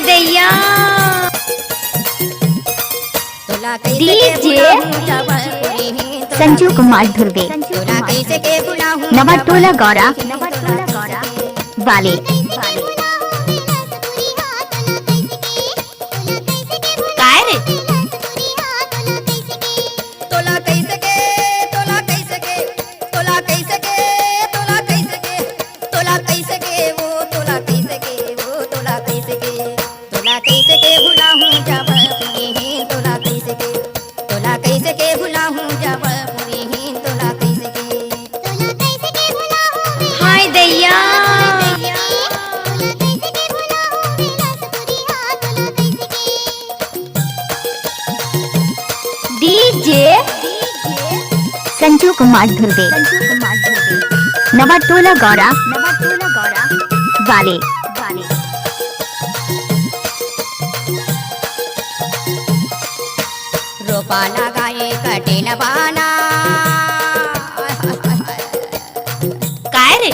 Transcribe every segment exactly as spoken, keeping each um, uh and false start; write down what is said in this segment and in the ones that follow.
दैया। DJ संजू कुमार धुर्वे, नवा टोला गौरा वाले। काय रे? तोला कैसे के, तोला कैसे के, तोला कैसे के, तोला कैसे के, तोला कैसे के, वो तोला कैसे के, वो तोला कैसे के, तोला कैसे के भुलाहूँ जब पूरी ही, तोला कैसे के, तोला कैसे के भुलाहूँ जब पूरी ही, तोला कैसे के, तोला कैसे के भुलाहूँ मैं हाय दैया। तोला कैसे के भुलाहूँ मैं लस पूरी हाँ, तोला कैसे के। DJ संजू कुमार धुर्वे, नवा टोला गौरा वाले। रोपा लगाए कटेल बाना। काय रे?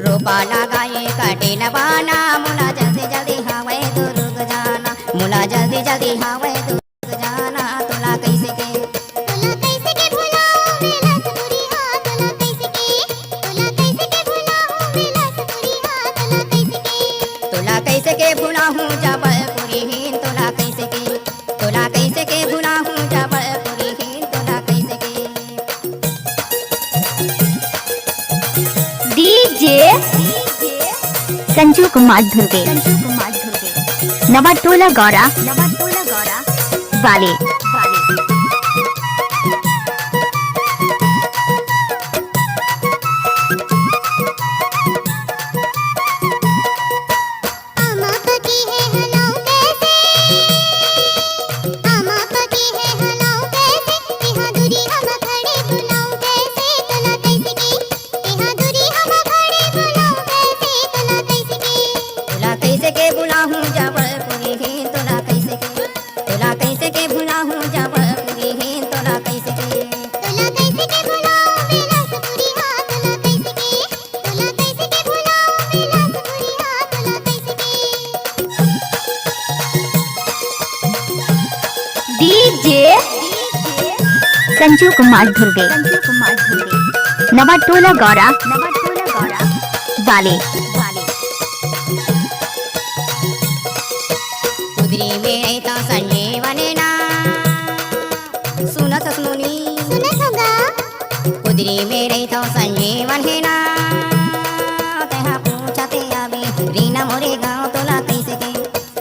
रोपा लगाए कटेल बाना, मोला जल्दी जल्दी हवय दुर्ग जाना, मोला जल्दी जल्दी हवय दुर्ग जाना, तोला कैसे के, तोला कैसे के भुलाऊं मैं लस पूरी हाँ, तोला कैसे के, तोला कैसे के भुलाऊं मैं लस पूरी हाँ, तोला कैसे के, तोला कैसे के भुलाहूँ जब पूरी ही, तोला कैसे के, तोला कैसे के भुलाहूँ जब पूरी ही, तोला कैसे के। DJ संजू कुमार धुर्वे, नवा टोला गौरा वाले। तोला कैसे के भुलाहूँ जब पूरी ही, तोला कैसे के, तोला कैसे के भुलाहूँ जब पूरी ही, तोला कैसे के, तोला कैसे के भुलाऊँ मैं लस पूरी हाँ, तोला कैसे के, तोला कैसे के भुलाऊँ मैं लस पूरी हाँ, तोला कैसे के। DJ संजू कुमार धुर्वे, नवा टोला गौरा वाले। कुदरी में रहता संजीवन ना, सुनत हस नोनी? सुनत हों गा। कुदरी में रहता संजीवन हे ना, तेहा पूछत आबे रीना मोरे गाँव तोला कैसे के,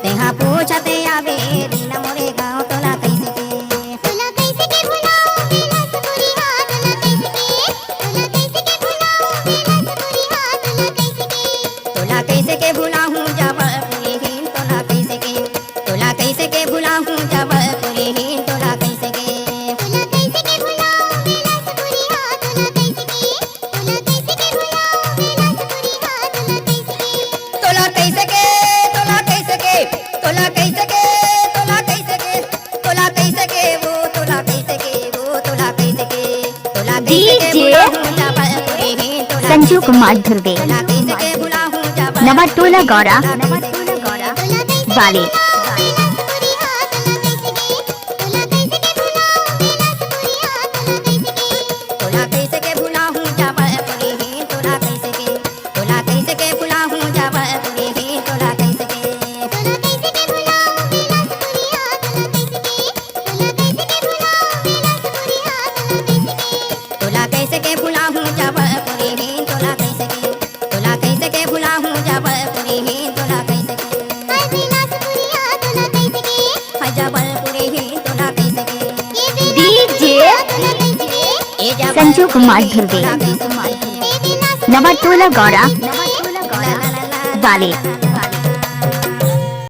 तेहा पूछत आबे रीना मोरे गाँव तोला कैसे के। तोला कैसे के भुलाऊं मैं लस पूरी हाँ, तोला कैसे के, तोला कैसे के भुलाऊं मैं लस पूरी हाँ, तोला कैसे के। तोला कैसे के भुलाहूँ जब पूरी ही, तोला कैसे के, तोला कैसे के भुलाहूँ जब पूरी ही, तोला कैसे के, तोला कैसे के भुलाऊं मैं लस पूरी हाँ, तोला कैसे के, तोला कैसे के भुलाऊं मैं लस पूरी हाँ, तोला कैसे के। तोला कैसे के, तोला कैसे के, तोला कैसे के, तोला कैसे के, तोला कैसे के, वो तोला कैसे के, वो तोला कैसे के, तोला कैसे के DJ भुलाहूँ जब पूरी ही, तोला संजू कैसे के, कुमार धुर्वे, तोला कैसे के भुलाहूँ जब नवा टोला गौरा तोला कैसे के, तोला कैसे के वाले। भुलाऊं मैं लस पूरी हाँ, तोला कैसे के, तोला कैसे के भुलाऊं मैं लस पूरी हाँ, तोला कैसे के, तोला कैसे के भुलाहूँ जब पूरी ही, तोला कैसे के, तोला कैसे के भुलाहूँ जब पूरी ही, तोला कैसे के, तोला कैसे के भुलाऊं मैं लस पूरी हाँ, तोला कैसे के, तोला कैसे के भुलाऊं मैं लस पूरी हाँ, तोला कैसे के, तोला कैसे के भुलाहूँ जब पूरी ही, तोला कैसे के, तोला कैसे के भुलाहूँ जब पूरी ही, तोला कैसे के। हाय बिलासपुरिया, तोला कैसे के? हाय जब पूरी ही, तोला कैसे के? ये DJ बिलासपुरिया, तोला कैसे के? ये जब संजू कुमार पूरी ही, धुर्वे, तोला कैसे के? ये बिलासपुरिया, नवा टोला गौरा तोला कैसे के? वाले।